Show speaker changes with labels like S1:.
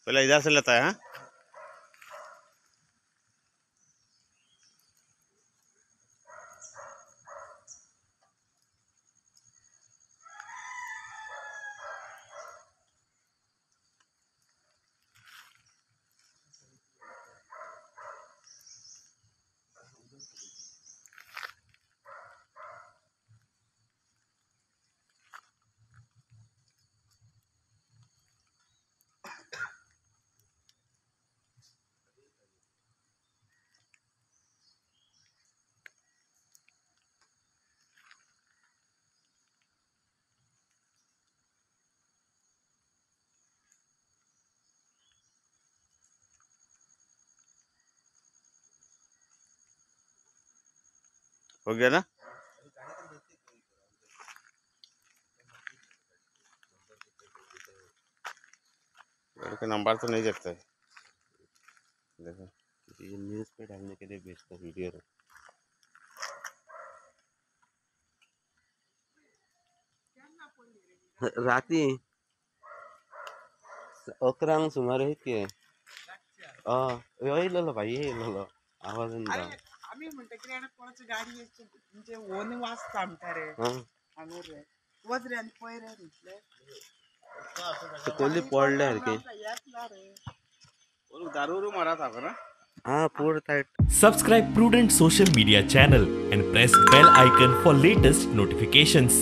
S1: पहले इधर से लेता है। हाँ हो गया ना। गाड़ी का नंबर तो नहीं देखता है। देखो
S2: ये न्यूज़ पे डालने के लिए भेजता वीडियो। राती 11 सुमार के येयलो भाई येयलो आवाज।
S3: आमी म्हणटा कितें कोणाची गाडी म्हणजे ओन वाजता म्हणटा रे हांगा रे वच रे आनी पळय रे म्हटलें
S2: कोली पडले सारखे।
S1: दारू मारा था ना।
S2: हाँ पूरा tight.
S4: Subscribe Prudent Social Media channel and press bell icon for latest notifications.